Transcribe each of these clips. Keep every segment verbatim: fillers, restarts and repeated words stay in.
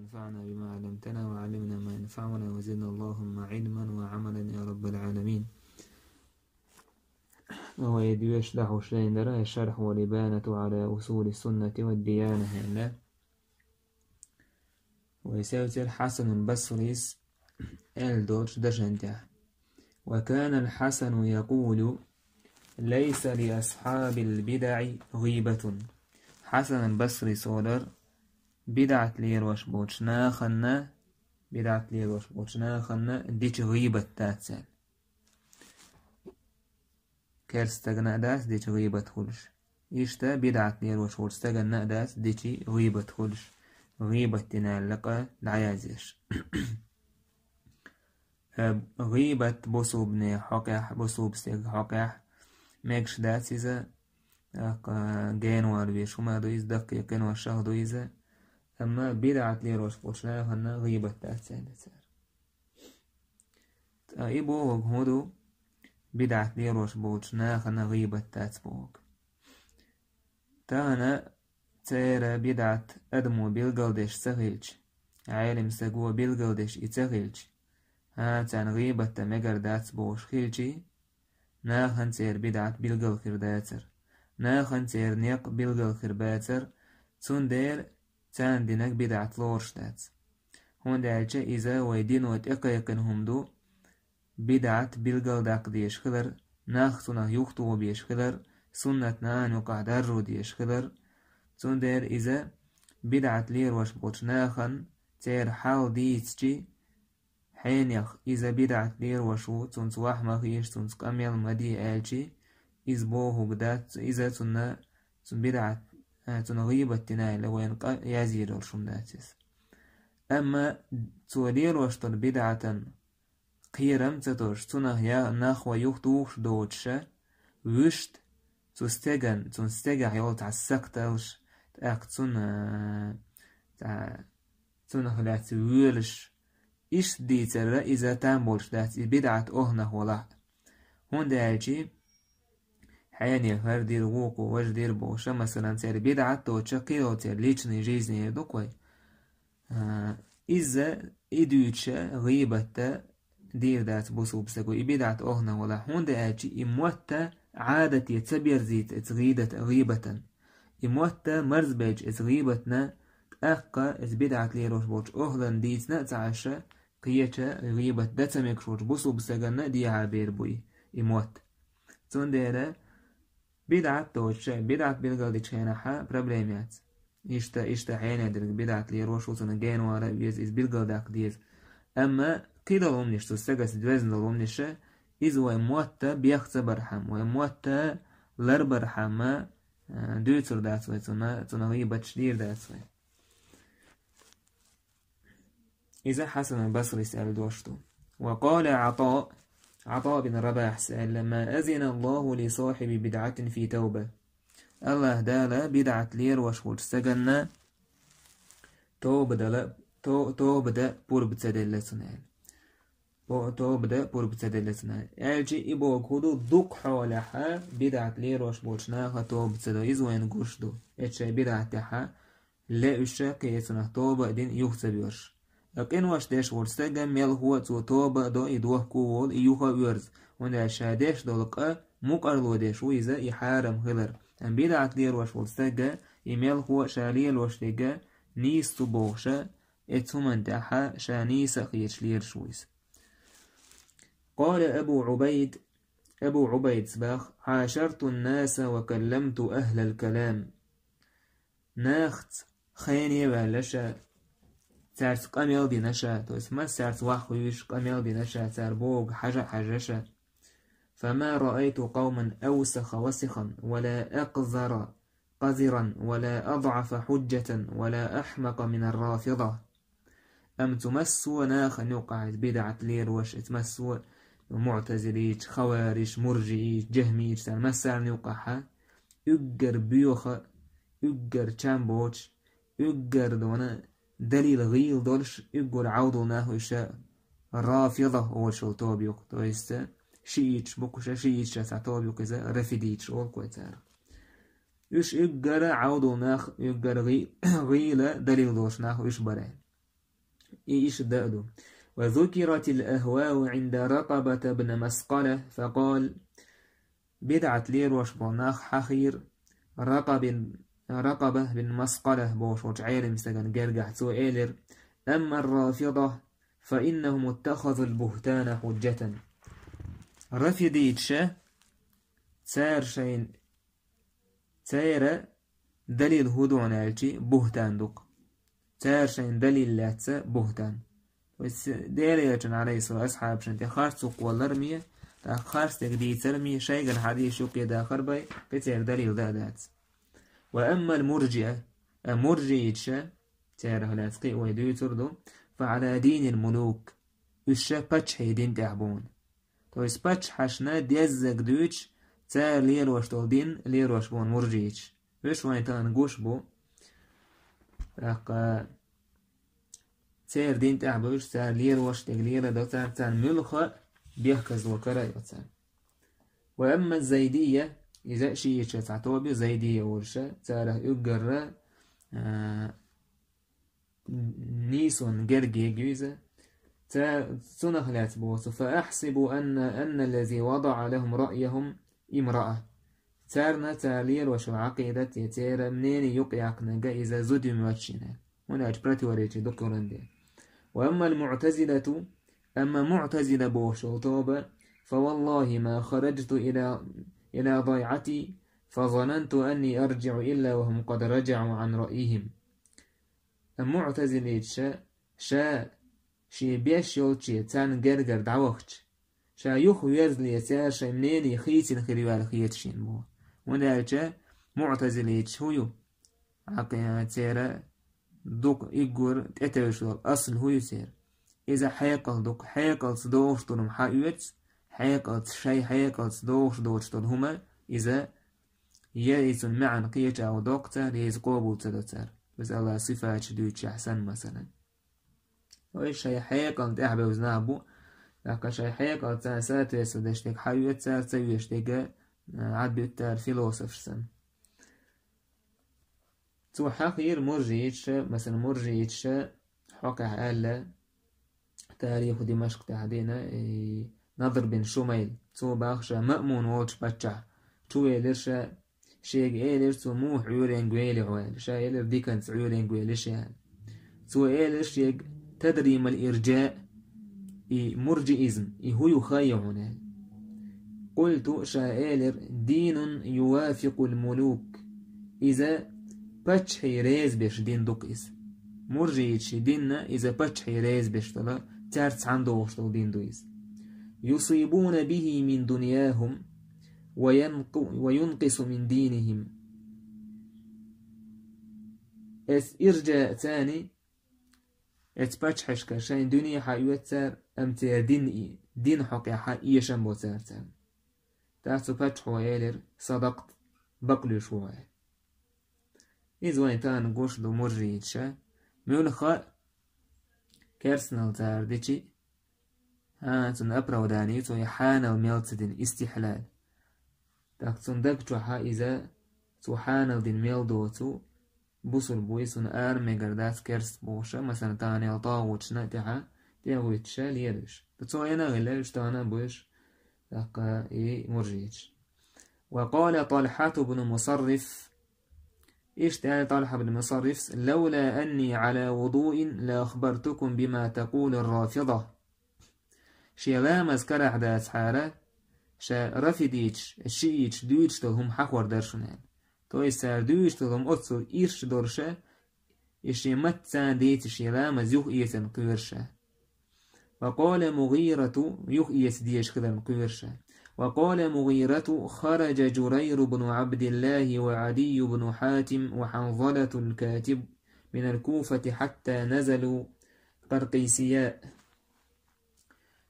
انفعنا بما علمتنا وعلمنا ما ينفعنا وزدنا اللهم علما وعملا يا رب العالمين. Вай доьшуш дӀахьош дайна дара шархь «والإبانة على أصول السنة والديانة» хьенна. Вай севцира Хьасанул Басрис аьлла долчу дашан тӀехь: «وكان الحسن يقول: ليس لأصحاب البدع غيبة». Хьасанул Басрис олар, бидӀат лерош болчу наханна, бидӀат лерош болчу наханна дича гӀийбат дац аьлла. Керста стагана а дац дича гӀийбат хуьлуш. Иштта бидӀат лерош волчу стаганна а дац дича гӀийбат хуьлуш. ГӀийбат дина аьлла къа дӀаязъеш. Э, гӀийбат бусулбане хьокъехь, бусулба стеган хьокъехь мегаш дац иза, тӀаккха генвар веш хӀума ду иза, даккхий къиношах ду иза. Амма бидӀат лерош болчу нахана гӀийбат дац аьлла цара. Ткъа и бохург хӀун ду, бидӀат лерош болчу нахана гӀийбат дац бохург? Тахана церан бидӀат адамо билгалдеш ца хилча, Ӏелим стаго билгалдеш и ца хилча, хӀан, царна гӀийбат дан мегар дац бохуш хилчий, нахана церан бидӀат билгал хир дацара. Нахана церан некъ билгал хир бацара, цундела царна динарг бидӀат лоруш дац. ХӀунда аьлча иза вай дино тӀекхайкхина хӀума ду, бидӀат билгал даккха дезаш хилар, нах цунах юхатоха безаш хилар, суннат нахана юкъахь даржо дезаш хилар. Цундела иза бидӀат лерош болчу нахана церан хьал дийцичи, хьенех иза бидӀат лерош ву, цунца ваха ма хеша, цунца къамел ма де аьлчи, иза бохург дац, иза цунна, цунна бидӀат, а, цунна гӀийбат дина аьлла вайна къа язйийр йолуш хӀума дац иза. Амма цо лерош долу бидӀатан кхерам ца тосуш, цунах я нах вай юхатухуш доцуша, вуьшта цу стеган, цунна стегахь йолу цхьа сакхталш, тӀаккха цунна, цхьа, цунах лаьцна воьлуш, иштта дийцарра иза там болуш дац, и бидӀат охӀнах валахь. ХӀунда аьлчи хьенех хӀара дира, вукхо важа дира бохуша, масалан, церан бидӀат доцуша кхидолу церан личный жизни эр ду-кх вай. А, иза и дуьйцуша гӀийбатта дийр дац бусулба стаго, и бидӀат охӀнах валахь, хӀунда аьлча и мотта Ӏадате ца берзийта эца гӀийдата-, гӀийбатан. И мотта марзбелча эца гӀийбатна, тӀаккха эца бидӀат лерош болчу охӀлан дийцина а ца Ӏаша, кхеча гӀийбат дан ца мегаш волчу бусулба стаганна а дехьа бер бу и, и мотт. Цундела бидӀат доцуша, бидӀат билгалдечу хенахьа проблема яц. Иштта, иштта хьенех дерг бидӀат лерош ву, цунна генвара а веза, иза билгалдаккха деза. Амма кхидолу хӀуманаш, цу стагас доьзна долу хӀуманаша, иза вай мотта бех ца бархьама, вай мотта лар бархьама, а, дуьйцур дац вай цунна, цунна гӀийбаташ дийр дац вай. Иза Хьасанул Басрис аьлла дош ду. وقال عطاء, Ӏата бин Рабахьас аьлла: ما أذن الله لصاحب بدعة في توبة. АллахӀ Дала бидӀат лерош волчу стаганна тоба дала, то-, тоба дан пурба ца делла цунна аьлла. Бо-, тоба дан пурба ца делла цунна аьлла. Аьлча и бохург хӀун ду, дукха хьолехьа бидӀат лерош болчу наха тоба ца до, иза вайна гуш ду. Эцу шайн бидӀат тӀехьа ле уьш кхечунах тоба а дина юха ца боьрзуш. Ткъа къинош деш волчу стага мелхо а цо тоба а до, и дохко а волу, и юха а оьрзу, хӀунда аьлча ша деш долу къа мукъарло деш ву иза и хьарам хилар. Амма бидӀат лерош волу стага и мелхо а ша лелош дерг нийса ду бохуша, эцу хӀуманна тӀехьа ша нийса а хеташ лелаш ву иза. قال أبو عبيد, Абу Ӏубайдас баха: عاشرت الناس وكلمت أهل الكلام. Нахаца хене а ваьлла ша, цаьрца къамел дина ша, то есть массаьрца ваха вуьйш къамел дина ша, цара бохург хьажа а хьаьжна ша. فما رأيت قوما أوسخ وسخا ولا أقذر قذرا ولا أضعف حجة ولا أحمق من الرافضة. Амма цу массо а нахана юкъахь, эца бидӀат лерош, эца массо а муӀтазилийча, хавариш, муржиийча, джахмийча, царна массарна юкъахьа уггар боьха, уггар чам боцуш, уггар дона далил гӀийла долуш, уггар Ӏовдал нах уьш рафида олуш йолу тоба ю-кх, то есть шииташ бу-кх уьш, шииташ цхьа тоба ю-кх иза, рафидийчаш олу-кх вай цара. Уьш уггара Ӏовдал нах, уггара гӀи-, гӀийла далил долуш нах уьш бара. И иштта да а ду. وذكرت الأهواء عند رقبة بن مسقلة فقال: بدعة лелош болу нах хьахийра Ракъа бин, Ракъаба бин Масъала бохуш волчу Ӏелам стагана гергахь, цо элира: أما الرافضة فإنهم اتخذوا البهتان حجة. Рафидиташа, цара шайн, церан далил хӀун ду аьлча, бухтан ду-кх. Цара шайн далил лаьцна бухтан. То есть, Делан элчанна, Ӏалайхиссалам, асхьабашна тӀе харц хӀума олар ме, тӀаккха харц дерг дийцар ме, шайгара хьадийш юкъе дахар бен, кхин церан далил дан а дац. وأما المرجئة, а муржииташа, церах лаьцна кхин а вай дуьйцур ду, فعلى دين الملوك, уьш ша паччахьийн дин тӀехь бу. То есть паччахьашна деззарг дуьйцуш, цара лелош долу дин лелош бу муржииташ. Уьш вайн тахана гуш бу. ТӀаккха церан дин тӀехь буьйцуш, цара лелош дерг леладо цара, царна муьлхха а бехказло кара а йо цара. وأما الزيدية, иза шииташа цхьа тоба ю, зайдия олуш, царах уггар а, а, нийсонан герга ю иза. Ца-, цунах лаьцна боху цо: فأحسب أن، أن الذي وضع لهم رأيهم امرأة. Царна цара лелош йолу Ӏакъидат я церан мнение юкъаяьккхинарг иза зуда ю моьтту шена. ХӀунда аьлча противоречие ду кхуьнан де. وأما المعتزلة, амма муътазила бохуш йолу тоба: فوالله ما خرجت إلى، إلى ضيعتي فظننت أني أرجع إلا وهم قد رجعوا عن رأيهم. Амма муътазилиташа, ша шен беш йолче царна гергара дӀавахча, ша юха верзале цара шайн мнение хийцина хир ю аьлла хета шена боху. ХӀунда аьлча муътазилиташ хӀун ю? Ӏакъи-, церан дукха уггар тӀетевжаш долу асл хӀун ю церан? Иза хьекъал ду-кх, хьекъалца догӀуш долу хӀума хьаоьцу, хьекъалца, шайн хьекъалца догӀуш доцуш долу хӀума, иза я и цуьнан маьӀна кхечу а доккху цара, я иза къобал ца до цара. Иза Аллахьан сифаташ дуьйцучехь санна, масалан. Вай шайн хьекъална тӀаьхьабевза нах бу, тӀаккха шайн хьекъалца соответствовать деш дерг хьаоьцу цара, ца оьшуш дерг а, а, Ӏадбуьту цара философаш санна. Цо хьахийра муржииташа, масалан, муржииташа хьокъехь аьлла, тариху Димашкъ тӀехь дина, и Надр бин Шумайл. Цо боху ша Маъмун волчу паччахь чувелира ша, шега элира цо муха Ӏуьйренга вели хьо аьлла. Ша элира диканца Ӏуьйренга вели ша аьлла. Цо элира шега: تدري ما الإرجاء, и муржиизм, и хӀун ю хаьий хьуна аьлла. قلت, ша элира: دين يوافق الملوك. Иза паччахьий резабеш дин ду-кх иза. Муржииташий дин а, иза паччахьий резабеш долу, цаьрца цхьаьна догӀуш долу дин ду иза. يصيبون به من دنياهم وينق-، وينقص من دينهم. Эс иржа царна, эцу паччахьашкара шайн дуьне хьаоьцу цара, амма церан дин и, дин хьокъехь эшам бо цара царна. ТӀаккха цу паччахьо элира: صدقت, бакълуьйш ву хьо аьлла. Иза вайн тахана гуш ду муржииташа, муьлхха а керстанал цара дичи, а, цунна оправдание ю, цо и хьанал мел ца дина, истихьлал. ТӀаккха цунна даг чохь а иза, цо хьанал дина мел доцу, бусулба ву, и суна ара мегар дац керста бохуша, масалан, тахана йолу тӀагӀуташна тӀехьа тӀегӀуьйтуша лелуьйш. Ткъа цо ена а хилла, уьш тахана а буьйш, тӀаккха и муржийташ. وقال طلحة بن مصرف, иштта аьлла Талхьа бин Мусаррифс: لولا أني على وضوء لأخبرتكم بما تقول الرافضة. Шен ламаз карахь дацахьара, ша рафидиташ, шииташ дуьйцуш долу хӀума хьахор дара шуна аьлла. То есть цара дуьйцуш долу хӀума оццул ирча долуша, и шен маттаца дийца шен ламаз юха эцарна кхоьруша. وقال مغيرة, юха эца дезаш хиларна кхоьруша. وقال مغيرة: خرج جرير بن عبد الله وعدي بن حاتم وحنظلة الكاتب من الكوفة حتى نزلوا قرقيسياء.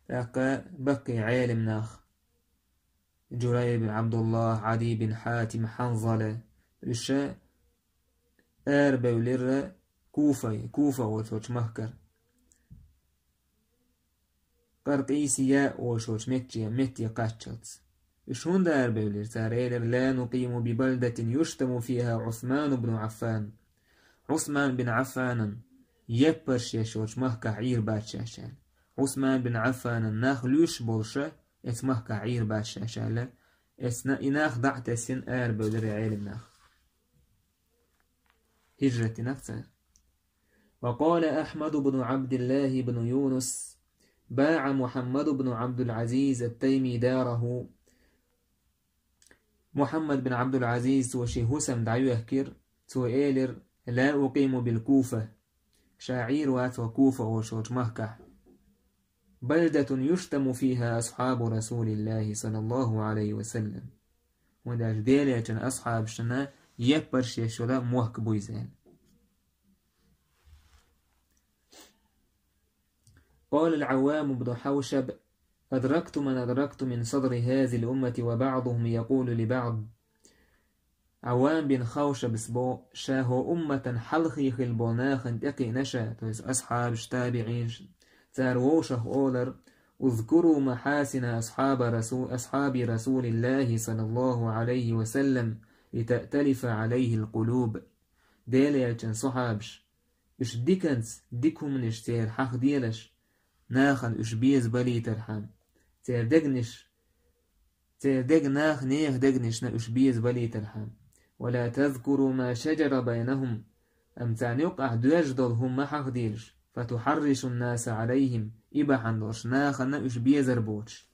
ТӀаккха баккхий Ӏелим нах, Джурайр бин Абдуллах, Ӏади бин Хьатим, Хьанзала, уьш арабевлира Куфай, Куфа олучу махкара. Къаркъисия олучу метте, метте кхаччалц. Уьш хӀунда арабевлира? Цара элира: لا نقيم ببلدة يشتم فيها عثمان بن عفان. Ӏусман бин Ӏаффанан яппарш еш йолчу махкахь Ӏийр бац шаьш аьлла. Ӏусман бин Ӏаффанан нах луьйш болуша, эцу махкахь Ӏийр бац шаьш аьлла, эцна и нах дӀа а тесина, арабевлира Ӏелам нах. ХӀижрат динарг цара. وقال أحمد بن عبد الله بن يونس: باع محمد بن عبد العزيز التيمي داره. Мухьаммад бин Абдул-Азиз, цо шен хӀусам дӀайоьхкира, цо элира: لا أقيم بالكوفة. Ша Ӏийр вац ван Куфа олуш йолчу махкахь. بلدة يشتم فيها أصحاب رسول الله صلى الله عليه وسلم. ХӀунда аьлча Делан элчан асхьабашна яппарш еш йолу мохк бу иза аьлла. قال العوام بن حوشب: أدركت من أدركت من صدر هذه الأمة وبعضهم يقول لبعض. Ӏаввам бин Хавшабас боху, ша хӀокху умматан хьалхе хилла болу нахана тӀекхиъна ша, то есть асхьабаш, табиӀинаш, цара вовшах олар: اذكروا محاسن أصحاب رسول، أصحاب رسول الله صلى الله عليه وسلم لتأتلف عليه القلوب. Делан элчан сахьабаш, уьш диканца, дика хӀуманаш церан хьахделаш, нахана уьш беза балийтархьама, церан дегнаш, церан дегнах, нехан дегнашна уьш беза балийтархьама. ولا تذكروا ما شجر بينهم. Амма царна юкъахь доьжна долу хӀума ма хьахделаш, فتحرش الناس عليهم, и бахьана долуш нахана уьш безар боцуш.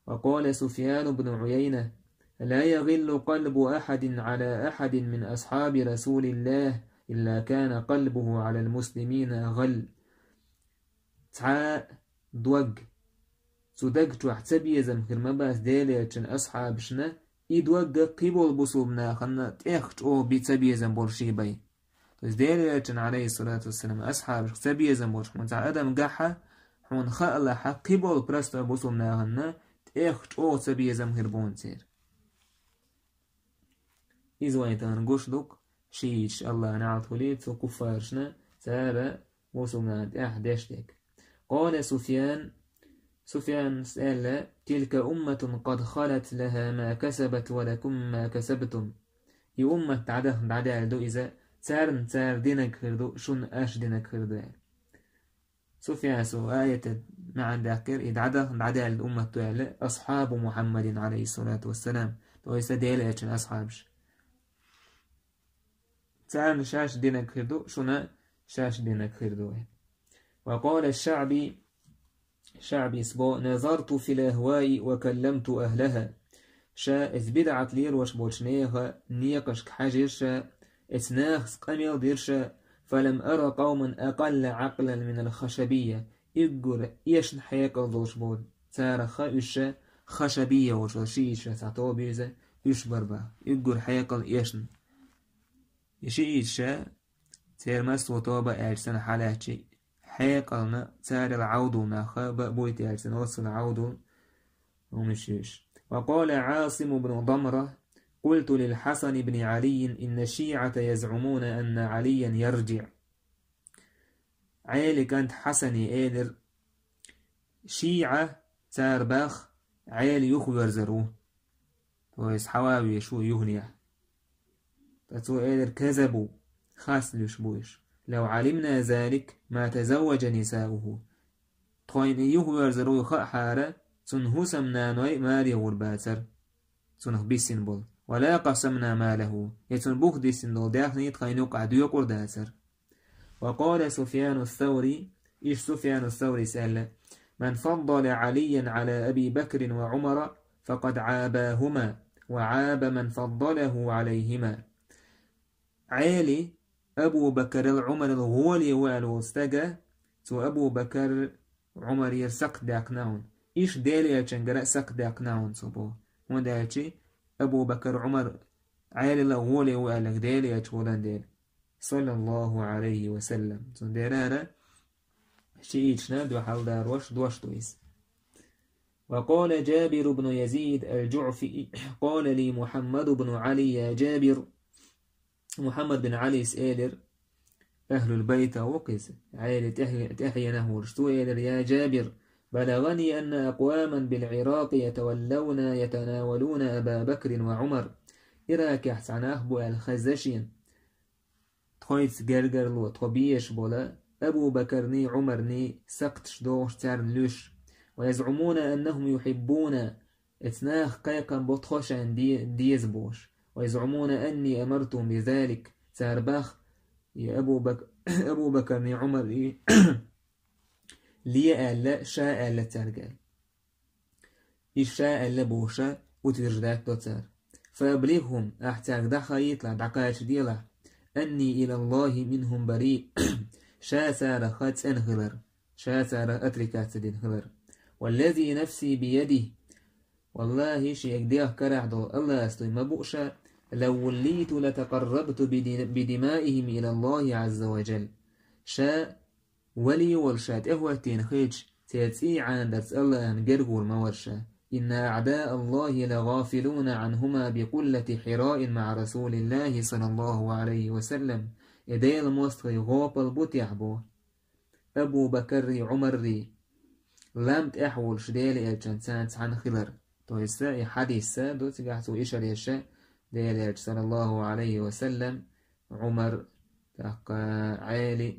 وقال سفيان بن عيينة: لا يغل قلب أحد على أحد من أصحاب رسول الله إلا كان قلبه على المسلمين أغل. Цхьа а дог, цу даг чохь ца безам хир ма бац Делан элчан асхьабашна, и дог а кхиболу бусулба нахана тӀех чӀогӀа би ца безам болуш бен. То есть Делан элчан, алейхиссалату вассалам, асхьабашка ца безам болуш хьуна цхьа адам гахь, хьуна хаалахь, кхиболу простой бусулба нахана тӀех чӀогӀа ца безам хир бу хьуна церан. Иза вайн тахана гуш ду-кх, шииташ, Аллахьан неӀалт хуьлийла цу куффарашна, цара бусулба нахана тӀехь деш дерг. قال سفيان, Суфьянас аьлла: تلك أمة قد خلت لها ما كسبت ولكم ما كسبتم. И уммат дӀадахана дӀадаьлла ду иза, царна цара динарг хир ду, шуна аша динарг хир ду аьлла. Суфьяна цу аятан маьӀна даьккхира, и дӀадахана дӀадаьлла уммат ду аьлла, асхьабу Мухьаммадин, алейхиссалату вассалам, то есть Делан элчан асхьабаш. Царна шаьш динарг хир ду, шуна шаьш динарг хир ду. وقال الشعبي, ШаӀбис бо: نظرت في الأهواء وكلمت أهلها. Ша эца бидӀат лелош болчу нехан некъашка хьаьжира ша, эца нахаца къамел дира ша, فلم أر قوما أقل عقلا من الخشبية. Уггар эшна хьекъал долуш бу царах уьш ша, хашабийя волчу шииташа цхьа тоба ю иза, уьш бара боху, уггар хьекъал эшна. И шииташа церан массо а тоба аьлча санна хьалаьцча, хьекъална царал Ӏовдал нах бан а буй те аьлча санна, оццул Ӏовдал хӀуманаш ю уьш. وقال عاصم بن ضمرة: قلت للحسن بن علي: إن الشيعة يزعمون أن عليا يرجع. Ӏели кӀант Хьасане элира: шиӀа цара боху Ӏели юхаверзар ву. То есть Хьавави шу юханехь. Ткъа цо элира: كذبوا, хастам луьйш бу уьш. لو علمنا ذلك ما تزوج نساؤه. Тхойна и юхаверзар ву хаахьара, цуьнан хӀусамнаной маре гӀур бацара, цунах биссина болу. ولا قسمنا ماله, я цуьнан бух диссина долу даьхни тхайна юкъахь доькъур дацара. وقال سفيان الثوري, иштта Суфьяну Саврис аьлла: من فضل عليا على أبي بكر وعمر فقد عاباهما وعاب من فضله عليهما. Ӏели Абу Бакарал, Ӏумарал гӀоле ву аьлла волу стага, цо Абу Бакар, Ӏумарера сакхт даьккхина хьуна. Иштта Делан элчангара а сакхт даьккхина хьуна цо боху. ХӀунда аьлча Абу Бакар, Ӏумар Ӏелила гӀоле ву аьлларг Делан элча волан дела. صلى الله عليه وسلم. Цундела шииташна дуьхьал дарош дош ду иза. وقال جابر بن يزيد الجعفي: قال لي محمد بن علي: يا جابر. Мухьаммад бин Ӏалис элира, Ахьлул Байта ву-кх иза, Ӏели тӀаьхье-, тӀаьхьенах волуш, цо элира: يا جابر، بلغني أن أقواما بالعراق يتولون، يتناولون أبا بكر وعمر. Иракехь цхьа нах бу аьлла хезна шена. кхойтта гергарло тхо безаш бола, Абу Бакарний, Ӏумарний сакхташ дохуш царна луьйш. ويزعمون أنهم يحبون, эцу наха кхайкхам бо тхо шайна де-, деза бохуш. ويزعمون أني أمرتهم بذلك, цара бах, и Абу Бак-, Абу Бакарний, Ӏумарий ле аьлла, ша аьлла цаьрга аьлла. И ша аьлла бохуша утверждать до цара. فأبلغهم, ахь цаьрга дӀахаийталахь, дӀакхачаделахь, أني إلى الله منهم بريء, ша царах цӀена хилар, ша царах отрекаться дина хилар. والذي نفسي بيده, валлахӀи, шега дегӀ карахь долу АллахӀ стой ма бу ша, لو وليت لتقربت بدم-, بدمائهم إلى الله عز وجل. Ша вали волуш ша тӀехӀоттийна хилча, церан цӀий Ӏанадарца АллахӀан гергара ма вара ша. إن أعداء الله لغافلون عنهما بقلة حراء مع رسول الله صلى الله عليه وسلم. И Делан мостагӀий гӀопал бу техь бо. Абу Бакаррий, Ӏумаррий, лам тӀехь волуш Делан элчанца цхьаьна хилар. То есть, и хьадис ду цигахь цо ишар еш, Делан элча, саллаллаху Ӏалайхи ва саллам, Ӏумар, тӀаккха Ӏели,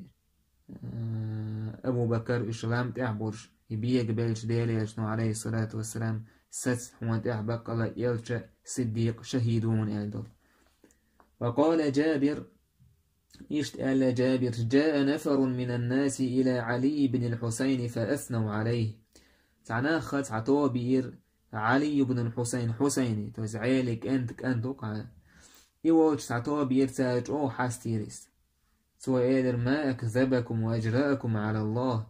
а, Абу Бакар, уьш лам тӀехь болуш, и бега белча Делан элчано, Ӏалайхи салату ва салам, саца хьуна тӀехь баккъала элча, сиддикъ, шахӀид ву хьуна аьлла долу. وقال جابر, иштта аьлла Джабирс: جاء نفر من الناس إلى علي بن الحسين فأثنوا عليه. Цхьа нах, цхьа тоба биира Ӏали ибн ал-Хьусайн, Хьусайни, то есть Ӏели кӀент, кӀант ву кхана. И волчу цхьа тоба биира, цара чӀогӀа хьастийра иза. Цо элира: ما أكذبكم وأجرأكم على الله.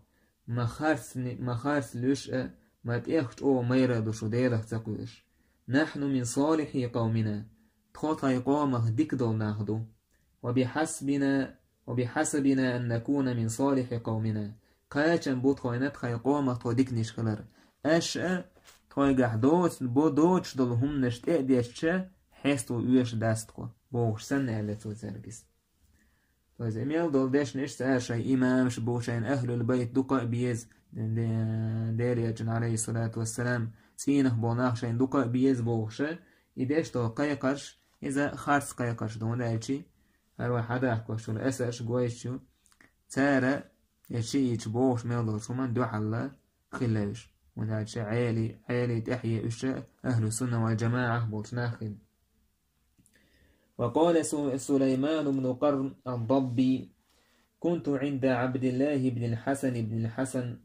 Ма харц, ма харц луьш а, ма тӀех чӀогӀа майра ду шу Делах ца кхоьруш. نحن من صالح قومنا. Тхо тхайн къомах дика долу нах ду. وبحسبنا، وبحسبنا أن نكون من صالح قومنا. Кхачам бу тхойна тхайн къомах тхо диканаш хилар. Аша а тхойгахь доц-, бо-, доцуш долу хӀуманаш тӀе а дешча, хьеста ву оьшуш дац тхо, бохуш санна аьлла цо цаьрга иза. То есть, и мел долу дешнаш цара шайн имамаш бу, шайн ахлул байт дукха а беза, де-, де-, Делан элчан, Ӏалайхи салату ва салам, цӀийнах болу нах шайн дукха а беза бохуша, и деш долу кхайкхарш, иза харц кхайкхарш ду, хӀунда аьлча, хӀара вай хьадахкош долу асарш гойтуш ю, цара, я шиъ йича бохуш мел долчу хӀуманна дуьхьал хилла уьш. ХӀунда аьлча Ӏели, Ӏели тӀаьхье уьш ахлу сунна вал джамаӀах болчу нах хилла. وقال سو-، سليمان بن قرن الضبي: كنت عند عبد الله بن الحسن بن الحسن،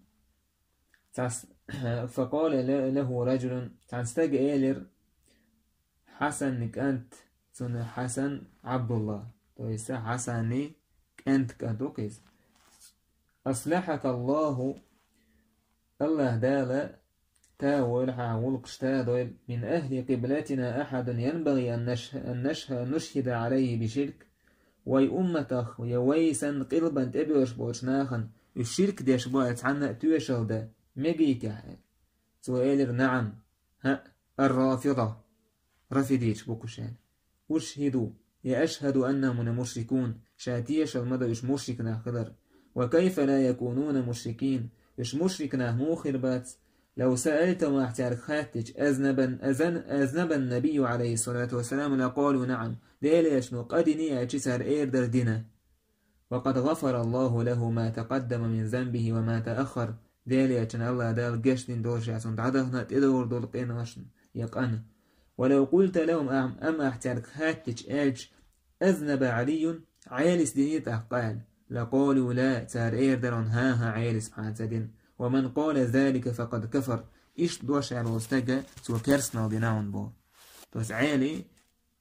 цас-، فقال ل-، له رجل, цхьана стага элира, Хьасанни кӀант, цуьнан Хьасан Ӏабдулла, то есть Хьасанни кӀант, кӀант ву-кх иза. أصلحك الله, АллахӀ Дала та войла хьан, гӀуллакхаш та дойла, من أهل قبلتنا أحد ينبغي أن نش-، أن نش-، نشهد عليه بشرك. Вай умматах, я вай санна къилбан тӀебоьрзуш болчу нахана, уьш ширк деш бу аьлла цхьанна а тоьшалла дан мегий-те хьан? Цо элира: نعم, хӀаъ, الرافضة, рафидиташ бу-кх уьш аьлла. أشهد، يا أشهد أنهم مشركون, ша тешалла ма дан уьш мушрик нах хилар. وكيف لا يكونون مشركين, уьш мушрик нах муха хир бац? لو سألتهم, ахь цаьрга хаьттича, أذنب، أذن-، أذنب النبي عليه الصلاة والسلام لقالوا نعم, Делан элчано къа диний аьлча, цара эр дара дина. وقد غفر الله له ما تقدم من ذنبه وما تأخر. Делан элчанна АллахӀ Дала гечдина долуш, цунна дӀадахана а, тӀедогӀур долу къиношна я къана. ولو قلت لهم, ам-, амма ахь цаьрга хаьттича, аьлча, أذنب علي, Ӏелис диний тӀаккха къа аьлла, لقالوا لا, цара эр дара хьуна: хӀан-хӀа, Ӏелис бахьана ца дина. ومن قال ذلك فقد كفر. Иштта дош аьлла волу стага, цо керстанал дина хьуна боху. То есть Ӏели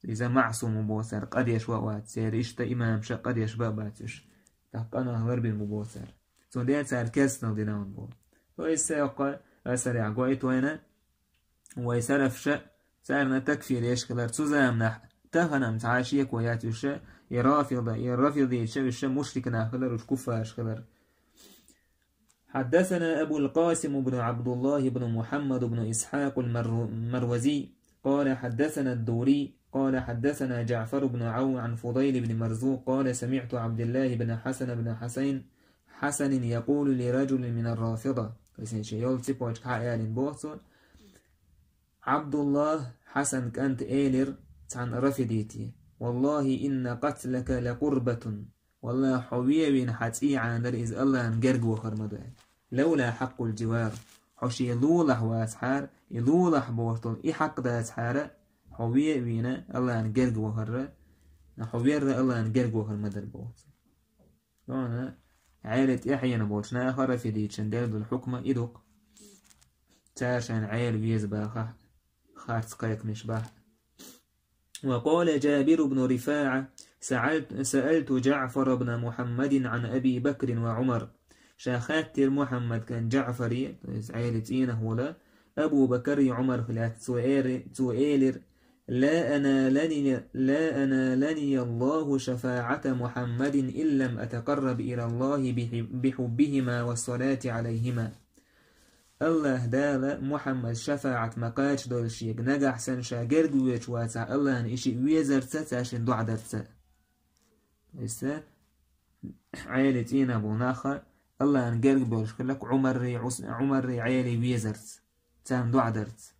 иза маъсум ву боху цара, къа деш ван а вац, церан иштта имамаша къа деш бан а бац уьш. ТӀаккха къа нах ларбина бу боху цара. Цундела цара керстанал дина хьуна боху. То есть, цу йоккха асарехь гойту вайна, вай салафаша царна такфир еш хилар цу заманахь, тахана-м цхьа а шеко яц уьш, и рафида, и рафидиташа уьш мушрик нах хилар, уьш куффараш хилар. حدثنا أبو القاسم بن عبد الله بن محمد بن إسحاق المرو-، المروزي، قال حدثنا الدوري، قال حدثنا جعفر بن عون عن فضيل بن مرزوق، قال سمعت عبد الله بن حسن بن حسين، حسن يقول لرجل من الرافضة. То есть, шен йолу цепочка хьаалин боху цо. Абдуллах Хьасан кӀанта элира цхьана рафидите: والله إن قتلك لقربة. Валлахь, хьо вен а вийна хьан цӀий Ӏанадара иза Аллахьан герга вахар ма ду. Лавла хьаккъул дживар. Хьо шен лулахь вацахьара, и лулахь бохуш долу и хьакъ дацахьара, хьо вен а вийна Аллахьан герга вахарра, хьо верра Аллахьан герга вахар ма дара боху. Нуна Ӏели тӀаьхьена болчу наха рафидичан делла долу хьукма и ду-кх. Цара шайна Ӏели веза бахахь, харц кхайкхамаш бахь. وقال جابر بن رفاعة: سألت، سألت جعفر بن محمد عن أبي بكر وعمر. Ша хаьттира Мухьаммад кӀант Джаъфаре, то есть Ӏели цӀийнах волу, Абу Бакари Ӏумарх лаьцна, цо эр-, цо элира: لا أنالني، لا أنالني الله شفاعة محمد إن لم أتقرب إلى الله بح-، بحبهما والصلاة عليهما. Аллахь Дала Мухьаммад шафаӀат ма кхачадойла шега, нагахь санна ша герга воьдуш вацахь Аллахьна и шиъ везарца, цаьршинна доӀа дарца. Иштта Ӏели цӀийнах болу нах Аллахьна герга боьлуш хилла-кх Ӏумаррий, Ӏус-, Ӏумаррий Ӏели везарца, царна доӀа дарца.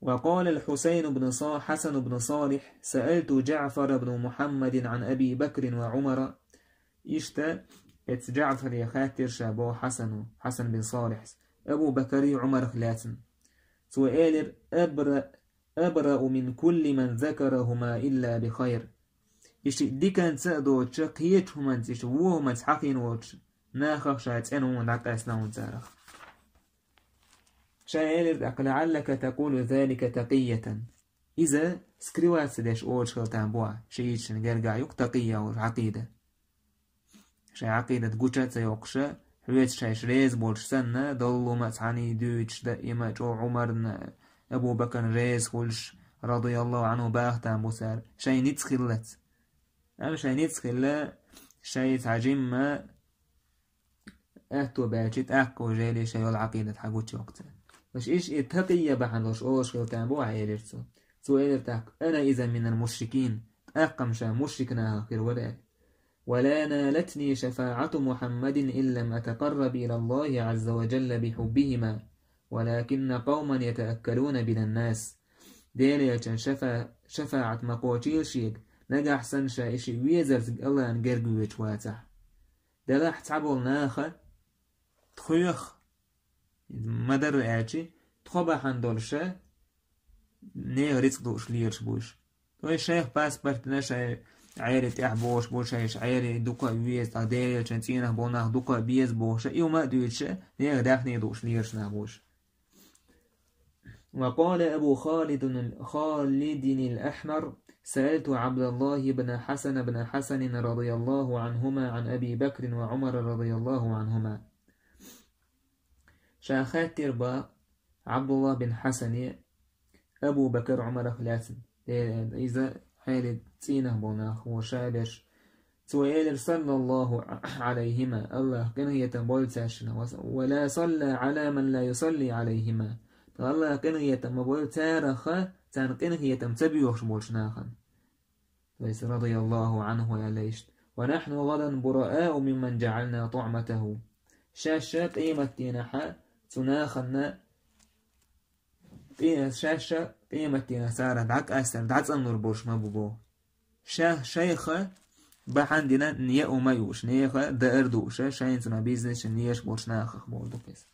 وقال الحسين بن صا-، حسن بن صالح: سألت جعفر بن محمد عن أبي بكر وعمر. Иштта эцу Джаъфаре хаьттира ша боху Хьасано, Хьасан бин Салихьс, Абу Бакари Ӏумарх лаьцна. Цо элира: أبرأ، أبرأ من كل من ذكرهما إلا بخير. И шиъ диканца а доцуш, кхечу хӀуманца, иштта вон хӀуманца хьахийна волчу нахах ша цӀена ву, дӀакъаьстина ву царах. Ша элира тӀаккха: لعلك تقول ذلك تقية. Иза скрываться деш олуш хила там бу, шиъ шина гергахь ю-кх такъия олуш Ӏакъида. Шайн Ӏакъидат гуча а ца йоккхуша, хьоьца шайша реза болуш санна, доллума а цхьаьний дуьйцуш, даима а чӀогӀа Ӏумарна, Абу Бакарна реза хуьлуш, радияллаху Ӏанху, баха там бу цара, шайн ницкъ хиллалц. Амма шайн ницкъ хилла, шайн цхьа жимма аьтто баьлчи, тӀаккха уже шайн йолу Ӏакъидат хьагучайоккху цара. Аша иша и такъия бахьана долуш олуш хила там бу ахьа, элира цо. Цо элира тӀаккха: أنا إذا من المشركين, тӀаккха-м ша мушрик нахах хир вара аьлла. ولا نالتني شفاعة محمد إن لم أتقرب إلى الله عز وجل بحبهما، ولكن قوما يتأكلون بنا الناس. Делан Элчан шафа-, шафаӀат ма кхочийла шега, нагахь санна ша и шиъ везарца Аллахьна герга воьдуш вацахь. Делахь цхьаболу наха тхоьх, ма-дарра аьлчи, тхо бахьана долуша нехан рицкъ дууш лелаш бу уьш. То есть шайх паспорт дина, шайн Ӏели тӀехь бохуш бу, шайша Ӏели дукха а веза, тӀаккха Делан Элчан цӀийнах болу нах дукха а беза бохуша, и хӀума а дуьйцуша, нехан даьхни дууш лелаш нах бу уьш. وقال أبو خالد، خالد الأحمر: سألت عبد الله بن حسن بن حسن رضي الله عنهما عن أبي بكر وعمر رضي الله عنهما. Ша хаьттира боху Ӏабдуллах бин Хьасане Абу Бакар Ӏумарах лаьцна. Э, иза Ӏели цӀийнах болу нах ву ша берш. Цо элира, саллаллаху Ӏалайхима, Аллахь къинхетам бойла цаьршинна, ва-, ва ла салла Ӏала ман ла юсалли Ӏалайхима. Аллахь къинхетам ма бойла цараха, царна къинхетам ца боьхуш болчу нахана. То есть, радияллаху Ӏанху аьлла иштта. Ва нахьну гӀадан бураау мимман джаӀална туӀматаху. Шаьш ша къематдийнахьа цу наханна Къе-, шаьш ша къематдийнахь цара дӀакъаьстар, дӀацӀанлур болуш ма бу боху. Ша шайха бахьана дина яа ма юуш, нехан даар дууша, шайна цунах бизнес шайна еш болчу нахах боху ду кхеза.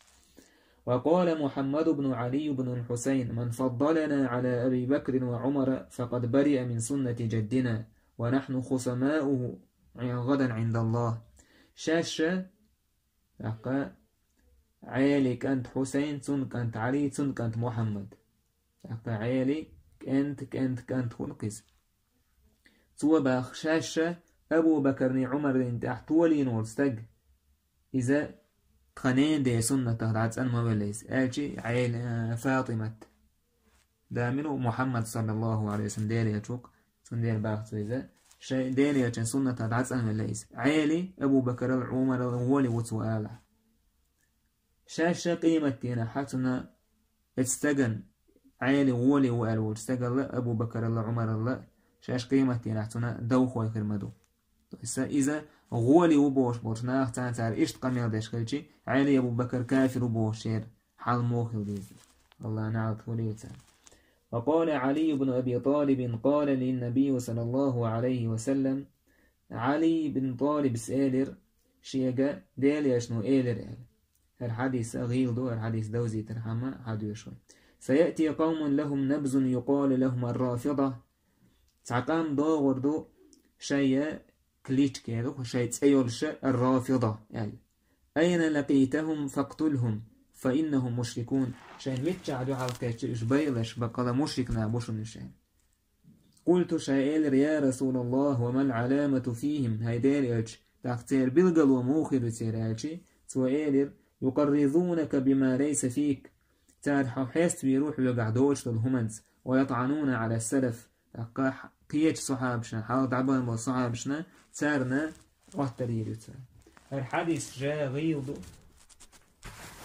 وقال محمد بن علي بن الحسين: من فضلنا على أبي بكر وعمر فقد برئ من سنة جدنا، ونحن خصماؤه غدا عند الله. Шаьш ша ТӀаккха Ӏели кӀант Хьусайн, цун кӀант Ӏали, цун кӀант Мухьаммад. ТӀаккха Ӏели кӀант, кӀант, кӀант хуьлу кхиза. Цо баха шаьш ша Абу Бакарний Ӏумарний тӀехь толийна волу стаг. Иза тхан ненан ден суннатах дӀацӀанвелла иза, аьлчи Ӏели, а, Фатимат. Дамину Мухьаммад, саллаллаху Ӏалайхи ва саллам, Делан Элча ву-кх, цундела баха цо иза, шайн Делан Элчан суннатах дӀацӀанвелла иза. Ӏели Абу Бакарал, Ӏумарал гӀоли ву цо ала. Шаьш ша къематдийнахь хьа цунна, эцу стагана, Ӏели гӀоли ву аьлла волчу стагалла, Абу Бакаралла, Ӏумаралла, шаьш къематдийнахь цунна довхой хир ма ду. То есть, иза гӀоли ву бохуш болчу наха царна цара иштта къамел деш хилчи, Ӏели Абу Бакар кафир ву бохуш шера хьал муха хила деза. Аллахьа наӀалт хуьлийла царна. وقال علي بن أبي طالب: قال لي النبي صلى الله عليه وسلم: Ӏали ибн ТӀалибас элира шега, Делан Элчано элира аьлла. ХӀара хьадис гӀийла ду, хӀара хьадис довзийтархьама хьадоьшу вай. سيأتي قوم لهم نبذ يقال لهم الرافضة. Цхьа къам догӀур ду, шайн кличка яр, шайн цӀе йолуш, الرافضة аьлла. أين لقيتهم فاقتلهم فإنهم مشركون. Шайна миччахь дуьхьал кхеччи уьш, байъалаш, баккъала мушрик нах бу шуна уьш. قلت, ша элира: يا رسول الله، وما العلامة فيهم؟ ХӀай Делан Элча, тӀаккха церан билгало муха хир ю церан, аьлча, цо элира: يقرضونك بما ليس فيك. Цара хьо хьеставийр ву хьоьгахь доцуш долу хӀуманца, ويطعنون على السلف. ТӀаккха кхечу сахьабашна, хьалха дӀабаьхна болу сахьабашна, царна оттар йийр ю цара. ХӀара хьадис жа гӀийла ду.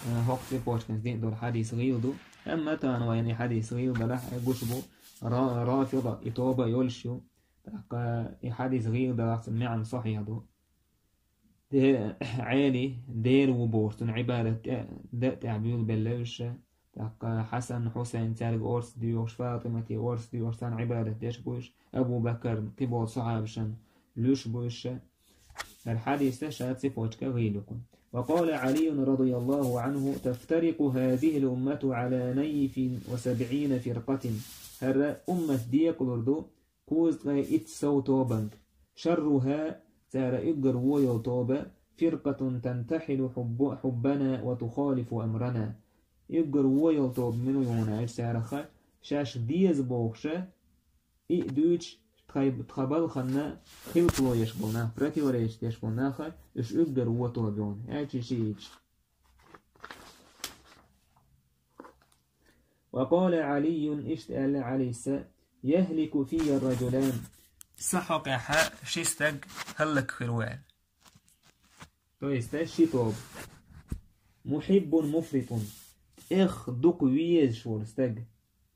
Э, хӀокху цепочканца дина долу хьадис гӀийла ду. Амма тахана вайна и хьадис гӀийла далахь а, гуш бу, ра-, рафида, и тоба йолуш ю. ТӀаккха и хьадис гӀийла далахь, цуьнан маьӀна сахьихь ду. Де-, Ӏели дера ву бохуш, цунна Ӏибадат тӀе-, дан тӀехь буьйлабелла уьш. ТӀаккха Хьасан, Хьусайн, цаьрга орца доьхуш, ФатӀимате орца доьхуш, царна Ӏибадат деш бу уьш. Абу Бакар, кхин болу сахьабашна луьш бу уьш. ХӀара хьадиса ша цепочка гӀийла ю кхунна. وقال علي رضي الله عنه: تفترق هذه الأمة على نيف وسبعين فرقة. ХӀара уммат декъалур ду кхузткъе итт сов тобанга. شرها, цара уггар вон йолу тоба, فرقة تنتحل حب-, حبنا وتخالف أمرنا. Уггар вон йолу тоба мила ю хьуна аьлча цараха, шаьш деза бохуша, и а дуьйцуш, тхай-, тхан балханна хилпало еш болу нах, противоречить деш болу наха, уьш уггар вон тоба ю хьуна, аьлча шииташ. وقال علي, иштта аьлла Ӏалис: يهلك في رجلان. Сан хьокъехь ши стаг хӀаллакьхир ву аьлла. То есть, э, ши тоба. محب مفرط. ТӀех дукха везаш волу стаг.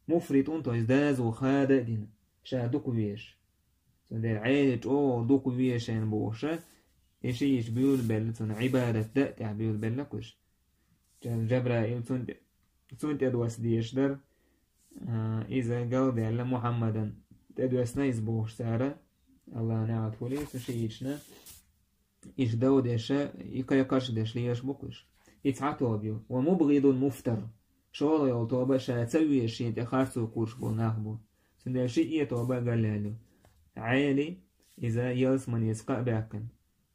مفرط, то есть, дозалла хада а дина, ша дукха везаш. Цундела Ӏели чӀогӀа дукха везаш шайна бохуша, и шииташ буьйлабелла, цунна Ӏибадат дан тӀехь буьйлабелла кхуьш. Джабраил цунна тӀе-, цунна тӀедоссаде дезаш дара, а, иза галдаьлла Мухьаммадан тӀедоьссина иза бохуш цара, Аллахьан неӀалт хуьлийла цу шииташна, иштта дов деш, и кхайкхарш деш лелаш бу кхуьш. И цхьа тоба ю. ومبغض مفتر. ШолгӀа йолу тоба ша ца везаш шена тӀе харцо кхуьуш болу нах бу. Цундела шиъ тоба а галъяьлла ю. Ӏели, иза ялсаманица кхаъ баьккхина.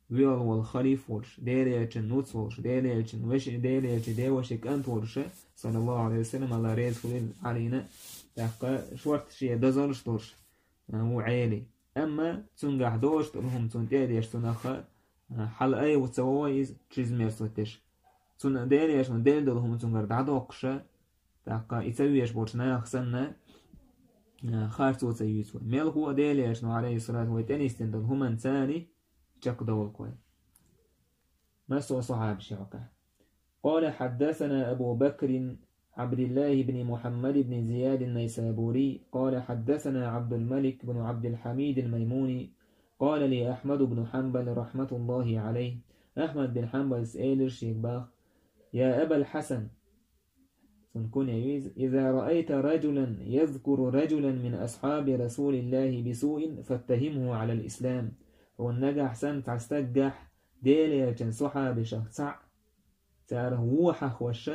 Воьлла волу халифа волуш, Делан Элчан нуц волуш, Делан Элчан вешин, Делан Элчан девашин кӀант волуша, саллаллаху Ӏалайхи ва саллам, Аллах реза хуьлийла Ӏалина, тӀаккха шорта шен дозаллаш долуш, а, ву Ӏели. Амма цуьнгахь доцуш долу хӀума цунна тӀе а деш, цунах, а, хьала айхьа ца вогӀу иза, чрезмерность деш. Цунна Делан Элчано делла долу хӀума цуьнгара дӀадоккхуша, тӀаккха и ца везаш болчу наха санна, а, харцо ца юьйцу вай. Мелхо а Делан Элчано, Ӏалайхиссалату, вай тӀенисдина долу хӀуманца чекхдовлу вай. Массо а сахьабашна хьокъехь. قال حدثنا أبو بكر عبد الله بن محمد بن زياد النيسابوري قال حدثنا عبد الملك بن عبد الحميد الميموني قال لي أحمد بن حنبل رحمة الله عليه. Ахьмад бин Хьанбалс элира шега боху: يا أبا الحسن, цуьнан кунья ю иза, إذا رأيت رجلا يذكر رجلا من أصحاب رسول الله بسوء فاتهمه على الإسلام. Хьуна нагахь санна цхьа стаггахь Делан Элчан сахьабашах цхьаъ царах вон хьахош,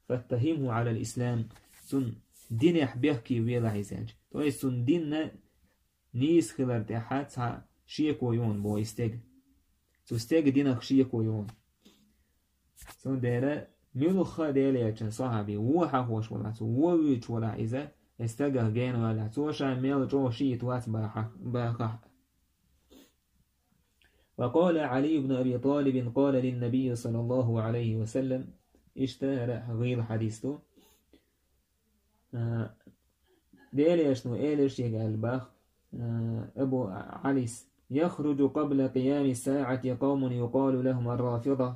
فاتهمه على الإسلام, цуьнан динехь бехке велахь иза аьлча. То есть цуьнан динна нийса хилар тӀехь цхьа шеко ю хьуна боху и стеган. Цу стеган динах шеко ю хьуна. Цундела муьлхха а Делан Элчан сахьаби вон хьахош валахь, цо вон вуьйцуш валахь иза, и стагах гена валахь, цо ша мел чӀогӀа шиъ вац баха-, бахахь. وقال علي بن أبي طالب قال للنبي صلى الله عليه وسلم. Иштта хӀара гӀийла хьадис ду. А, Делан Элчано элира шега аьлла боху, а, Абу Ӏалис: يخرج قبل قيام الساعة قوم يقال لهم الرافضة.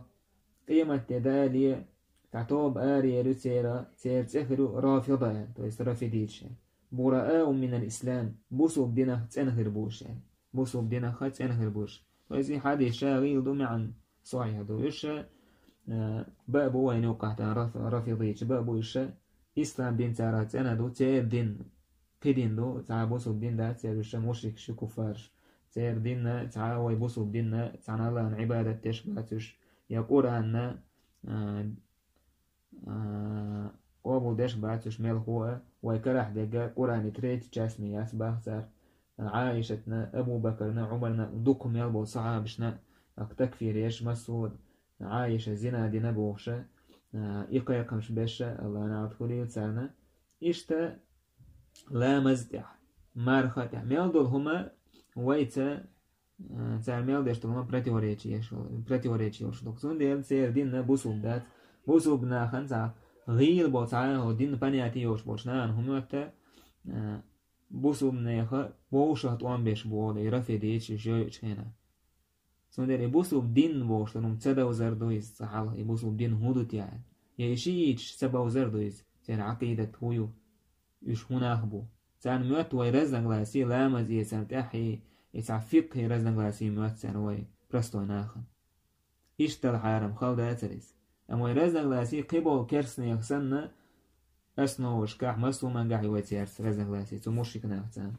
Къематде дале, цхьа тоба араяр ю церан, церан цӀе хир ю Рафида аьлла, то есть рафидиташ аьлла. برآء من الإسلام, бусулба динах цӀена хир бу уьш аьлла. Бусулба динах цӀена хир бу уьш. То есть и хьадис ша гӀийла ду, маьӀна сахьихь ду. Уьш, э, баа бу вайна юккъахь тӀе раф-, рафидиташ, баа бу уьш, ислам дин царах цӀена ду, церан дин кхин дин ду, цхьа бусулба дин дац церан, уьш мушрикаш ю, куффараш. церан динна, цхьа а вай бусулба динна, цхьана Аллахьна Ӏибадат деш бац уьш, я Къуръанна, а, а, къобал деш бац уьш мелхо а, вай карахь дерг Къуръанан третий часть ма яц бах цара, Ӏайшатна, Абу Бакарна, Ӏумарна, дукха мел болу сахьабашна, а, такфир еш, массо а Ӏайша зина дина бохуша, а, и кхайкхамаш беша, Аллахьа наӀалт хуьлийла царна. Иштта ламаз тӀехь, марха тӀехь мел долу хӀума вайца, а, цара мел деш долу хӀума противоречие еш, противоречие йолуш ду. Цундела церан динна бусулба дац. Бусулба нахана цхьа гӀийла болу цхьа а динна понятие йолуш болчу нахана хӀума моьтту, а, бусулба неха вовшах тӀом беш болу, и рафидийчу, и шиӀитчу хенахь. Цундела и бусулба дин бохуш долу хӀума ца довзар ду иза цхьа хьалха, и бусулба дин хӀун ду те аьлла. Я и шиӀиташ ца бовзар ду иза, церан Ӏакъидат хӀун ю, уьш хӀун нах бу. Царна моьтту вай разногласие ламаз эцарна тӀехь, и, и цхьа фикхӀи разногласие моьтту царна вай простой нахана. Иштта хьарам хала дацара иза. Амма вай разногласие кхиболу керстанех санна, основашкахь, массо а мангахь ю вай церца разногласие, цу мушрикнахаца.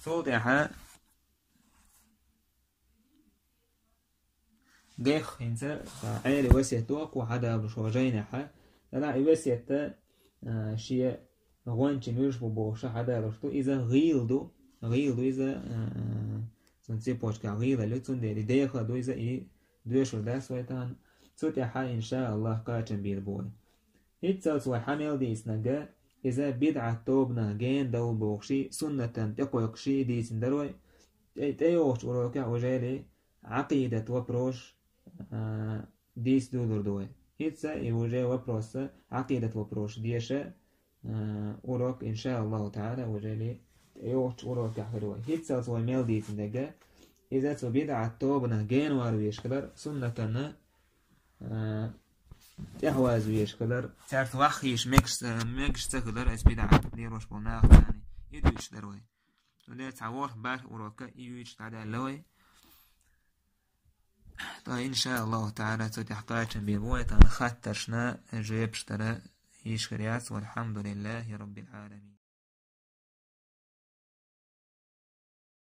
Цул тӀаьхьа дехха хӀинца, а, Ӏери весет до кху хьадалуш вай жайнехьа. Ана и весетта, а, шен гӀончийн вуьйш бу бохуша хьадалуш ду. Иза гӀийла ду. ГӀийла ду иза, а, а, цуьнан цепочкахь гӀийлалла ю, цундела и деха ду иза, и доьшур дац вай тахана. Цу тӀаьхьа, иншааллахӀ, кхачам бийр бу вай. ХӀинццалц вай хьан мел дийцинарг, иза бидӀат тобанах гена довла бохуш, суннатан тӀекхойкхуш дийцина дара вай. ТӀе-, тӀейогӀучу урокехь уже Ӏакъидат вопрос, а, дийца дуьйлур ду вай. ХӀинца и уже вопрос, Ӏакъидат вопрос деша, а, урок, иншааллахӀу таӀала, уже тӀейогӀучу урокехь хир вай. ХӀинццалц вай мел дийцинарг, иза цу бидӀат тобанах гена вар веш хилар, суннатана а, тӀаьхьаваза веш хилар, цаьрца ваххийша мегаш, мегаш ца хилар, ас бидӀат лелош болу нахаца и дуьйцуш дара вай. Цундела цхьа ворхӀ-бархӀ урока и юьйцуш дӀадаьлла вай. Ткъа, иншааллахӀу таӀала, цу тӀехь кхачам бийр бу вай, тахана хаттаршна жоьпаш дара йиш хир яц. Валхьамдулиллахи раббил Ӏаламин.